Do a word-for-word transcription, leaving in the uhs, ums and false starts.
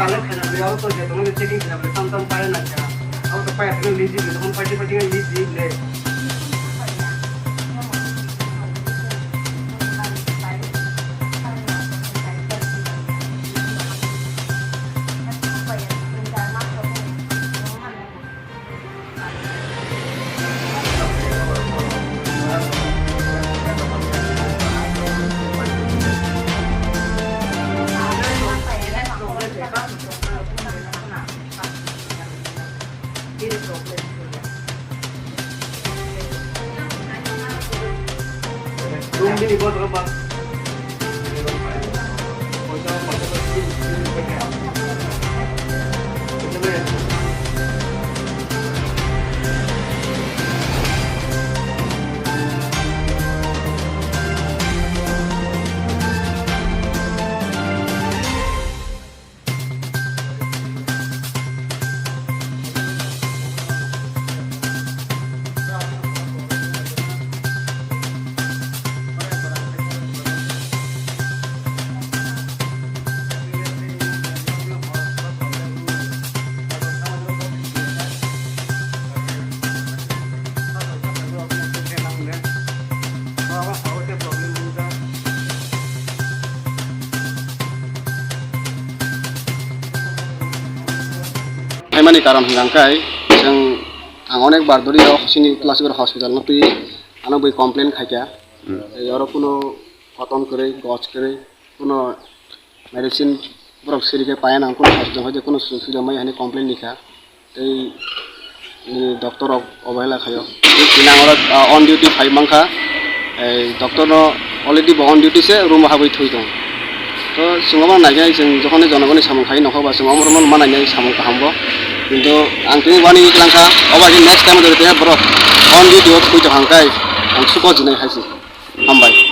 collect khaina le, abo to je tono checking khaina le, tam tam pare na kha. Abo to paya khaina list di, tokon party party list di le. Phaimani karon hwnkha khe, chwng, ang onek bar dori o chini Kailasori hospital no twi ano bai complain khaikha. Hmm. Tei oro kuno koton kwrwi, goj kwrwi, kuno medicine borok siri khe paya nang, kuno hospital hoite kuno sujuk sujak mai hani complain ni kha. Tei nini doctor rok obahela khaio. Tini ang oro, ah, on duty phai mankha. Ei doctor no already bo on duty se room o habwi thwi tong. To chwng obo naikhe chwng jokhonai jonogoni samung khai nokho ba chwng omo room no manai nai samung kaham bo. Kintu ang tini wani wngkha obo hai khe next time jodi tei borok on duty o thwi tong hangkai ang suko jinai hai se. Hambai.